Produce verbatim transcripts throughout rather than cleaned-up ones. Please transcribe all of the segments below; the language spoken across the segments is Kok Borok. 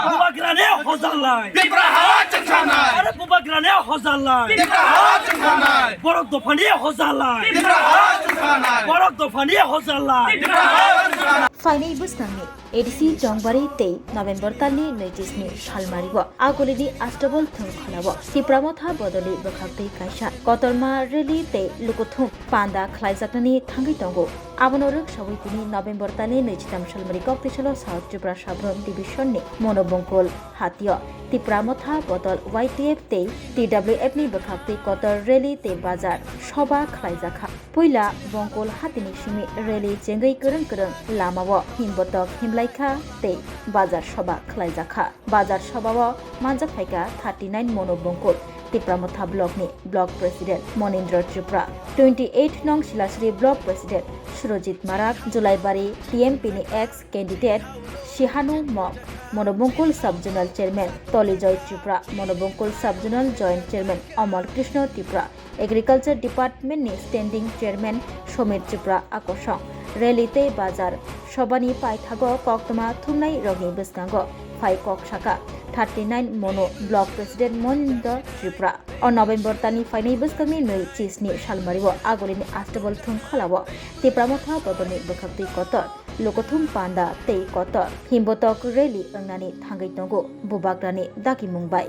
Bubagrani hojalai. Tipra ha chwngsanai. Are bubagrani hojalai. Tipra ha chwngsanai. Borok dophani hojalai. Tipra ha chwngsanai. Borok dophani hojalai. Tipra ha chwngsanai. Phainai bwskangni A D C Chongbari tei November talni naichis ni salmari o Agulini Astabol thwng kholao Tipra Motha bodolni bwkhaktwi kaisa kotorma rally tei lukuthum panda khlaijaknani thangwi tongo. Abono rwksaui tini November talni naichitham salmari koktwi salo South Tripura Sabrum Division ni Monobongkol hatio Tipra Motha bodol Y T F tei T W F ni bwkhaktwi kotor rally tei bazar soba khlaijakha. Puila Bongkol hatini simi rally chengwi kwrwng kwrwng lamao himbotok himlaikha tei bazar soba khlaijakha. Bazar sobao manjak phaikha thirty nine Monobongkol Tipra Motha block ni Block President Monindra Tripura, twenty eight nong Silasri Block President Surojit Marak, Julaibari T M P ni ex candidate Sihanu Mok, Monobongkol Sub Zonal Chairman Tolijoy Tripura, Monobongkol Sub Zonal Joint Chairman Amal Krishna Tripura, Agriculture Department ni Standing Chairman Somir Tripura akosong. Rally tei bazar sobani paithago koktwma thumnai rokni bwskango phai kok saka thirty nine Mono Block President Monindra Tripura. O November talni phainai bwskangni nui chisni salmario Agulini Astabol thwng kholao Tipra Motha bodolni bwkhaktwi kotor, lukuthum panda tei kotor himbotok rally wngnani thangwi tongo Bubagrani dagimung bai.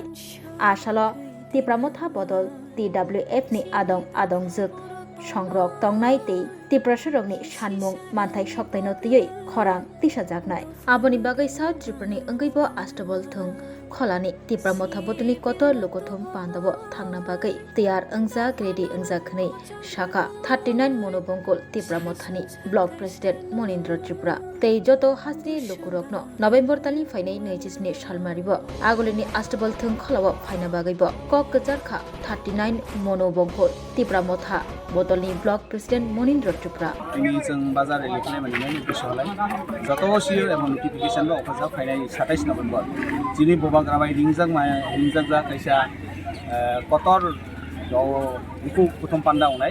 A salo Tipra Motha bodol T W F ni adong adongjwk songrok tongnai tei Tiprasarokni sanmung manthai soktaino twiwi khorang tisajaknai. Aboni bagwi South Tripurani wngwibo Astabol thwng kholani Tipra Motha bodolni kotor lukuthum pandao thangna bagwi tiyar wngjak, ready wngjak hwnwi saka thirty nine Monobongkol Tipra Mothani Block President Monindra Tripura tei joto hasteni lukurokno November talni phainai naichis ni salmaribo Agulini Astabol thwng kholao phaina bagwibo kok kwchar kha thirty nine Monobongkol Tipra Motha bodolni Block President Monindra Tripura. Tini chwng bazar rally khlaimani main uddesho halai joto C O ebong notification bo okhorjak phainai satais November. Chini Bubagra bai ringjak ma-, ringjak jak kaisa, eh, kotor o buku kuthum panda wngnai.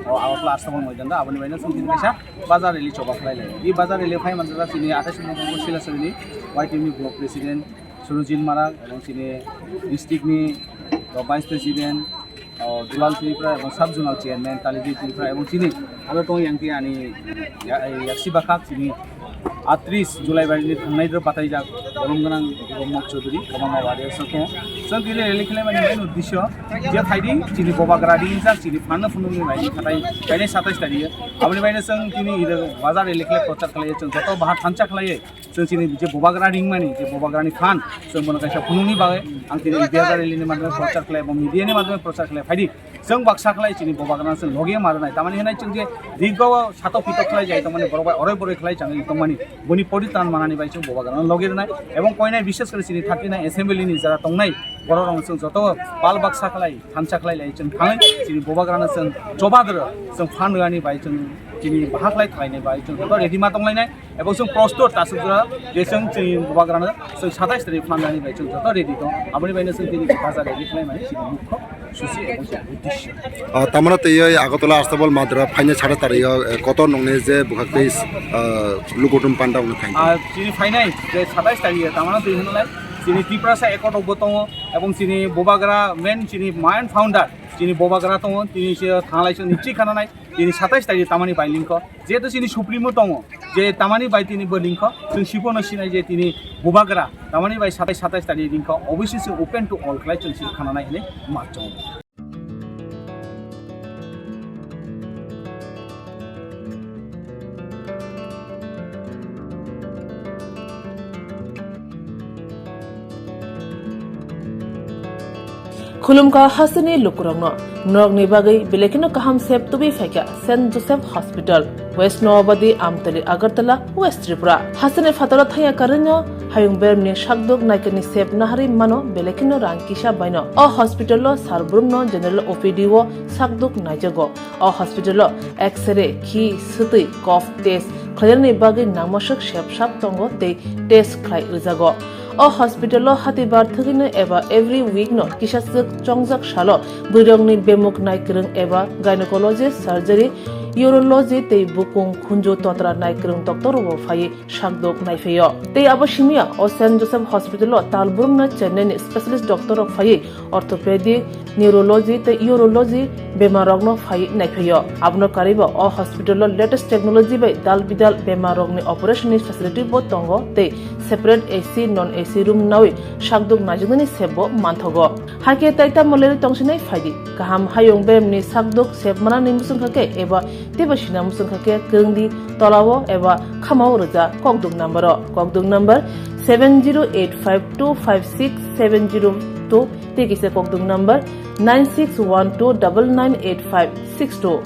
O Agartala Astabol moidanda aboni baino chwng tini kaisa bazar rally choba khlai lai. I bazar rally phai manjak chini atais November Silasri ni Y T F ni Block President Surojit Marak ebong chini district ni, o, Vice President, o, Dulan Tripura ebong Sub Zonal Chairman Talijit Tripura ebong chini aro tong yang tei ani ya-, yaksi bakhak chini atris July bai ni thangnai dro batai jak borom gwnang Mok Chaudhary kwbangma wari sokho. Chwng tini rally khlaimani main uddesho je phaidi chini Bubagra ringjak chini phanno phunukni bai ni khatai kainai satais tario. Aboni baino chwng tini iro bazar rally khlai prochar khlai chwng joto baha thansa khlai. Chwng chini je Bubagra ringmani, je Bubagrani phan, chwng bono kaisa phunukni bagwi ang tini media rally ni madhyome prochar khlai, bo media ni madhyome prochar khlai phaidi. Chwng baksa khlai chini Bubagrano chwng logi ma rwnai. Tamani hwnai chwng je digo sato pito khlai jai tongmani, borok bai oroi boroi khlai changwi tongmani. Boni poritan manani bai chwng Bubagrano logi rwnai. Ebong koinai bishes kore chini thirty nine assembly ni jara tongnai, borok rok chwng joto pal baksa khlai, thansa khlai lai chwng thangwi chini Bubagrano chwng choba doro chwng phan rwani bai chwng chini baha khlai khlainai bai chwng joto ready ma tonglainai. Ebong chwng prostor tasuk jora je chwng chini Bubagrano chwng satais tarik phan rwani bai chwng joto ready tong. Aboni baino chwng tini bazar rally khlaimani chini mukho susi ebong chini uddesho. Ah, tamara tei oi Agartala Astabol madra phainai satais tario, eh, kotor nongni je bwkhak tei, ah, lukuthum panda wngna thangkha. Ah, chini phainai je satais tario tamara twi hwnlai chini Tiprasa ekotokbo tongo ebong chini Bubagra main chini main founder chini Bubagra tongo tini se thanglai chwng ni chikhananai. Tini satais tarik tamani bai lingkho, jehetu chini supremo tongo, je tamani bai tini bo lingkho, chwng siphano sinai je tini Bubagra, tamani bai satais, satais tarik lingkho, obviously chwng open to all khlai chwng sini khananai hinwi ma chongo. Khulumkha hasteni lukurokno norokni bagwi belai kheno kaham sep tubui phaikha Saint Joseph Hospital, West Noabadi, Amtali, Agartala, West Tripura. Hasteni phataro thangya karwino hayung bermni sakduk naikani sep naharwi mano belai kheno rang kisa baino. O hospital-o sar brumno general O P D-o sakduk naijago. O hospital-o X-ray, khi, swtwi, cough test khlainani bagwi nangmaswk sep sap tongo tei test khlai rwjago. O hospital-o hatibar thwgwino eba every week-no kisaswk chongjak salo bwrwirokni bemuk naikwrwng eba gynecologist surgery urology tei bukung khunju totra naikwrwng doctor rokbo phaiwi sakdok naiphaio. Tei abo simiya o Saint Joseph Hospital o tal brumna Chennai ni specialist doctor rok phaiwi orthopedic, neurology tei urology bemar rokno phaiwi naiphaio. Abono karwibo o hospital o latest technology bai dal bidal bemar rokni operation ni facility bo tongo tei separate A C, non A C room nawi sakdok naijaknani sep bo manthogo. Hakhe taita moleri tongsinai phaidi. Kaham hayung beremni sakdok sep manani muchungkha khe eba teibo sina muchungkha khe kwrwngdi tolao eba khamao rwja kokduk number o. Kokduk number seven zero eight five two five six seven zero two tei kisa kokduk number nine six one two double nine eight five six two.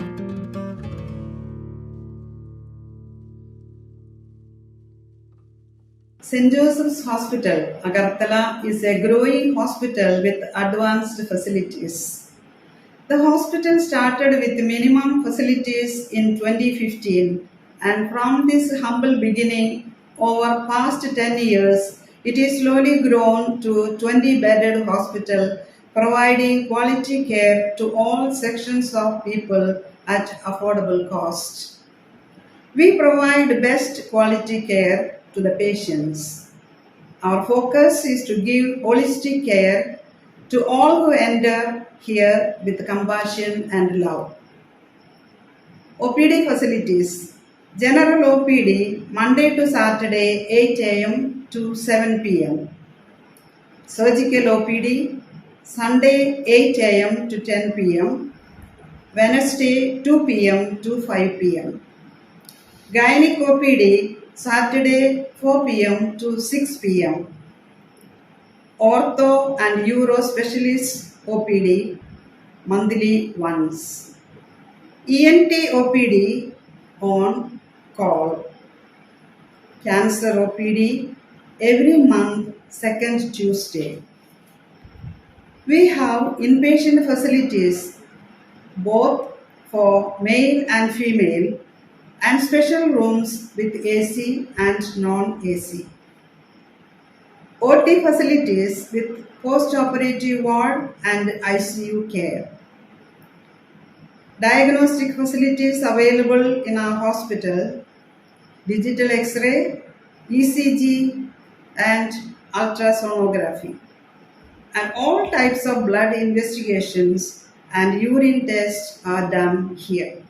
Saint Joseph's Hospital, Agartala is a growing hospital with advanced facilities. The hospital started with minimum facilities in twenty fifteen, and from this humble beginning, over past ten years, it is slowly grown to twenty bedded hospital, providing quality care to all sections of people at affordable cost. We provide best quality care to the patients. Our focus is to give holistic care to all who enter here with compassion and love. O P D facilities. General O P D, Monday to Saturday, eight A M to seven P M. Surgical O P D, Sunday, eight A M to ten P M, Wednesday, two P M to five P M. Gynec O P D, Saturday, four P M to six P M. Ortho and Uro Specialist O P D, monthly once. E N T O P D on call. Cancer O P D every month, second Tuesday. We have inpatient facilities both for male and female and special rooms with A C and non-A C. O T facilities with post-operative ward and I C U care. Diagnostic facilities available in our hospital, digital X-ray, E C G, and ultrasonography. And all types of blood investigations and urine tests are done here.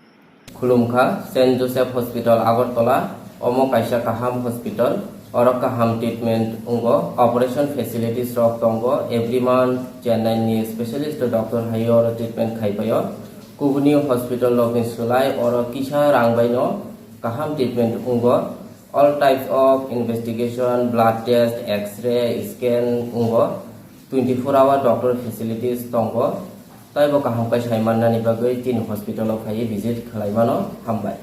Khulumkha, Saint Joseph Hospital, Agartala. Omo kaisa kaham hospital. Oro kaham treatment wngo. Operation facilities rok tongo. Every month Chennai ni specialist doctor hai oro treatment khai paio. Kubuni hospital rokni swlai oro kisa rang baino kaham treatment wngo. All types of investigation, blood test, X-ray, scan wngo. Twenty-four hour doctor facilities tongo. Taibo kaham khe sai mannani bagwi chini hospital o phaiwi visit khlai mano. Hambai.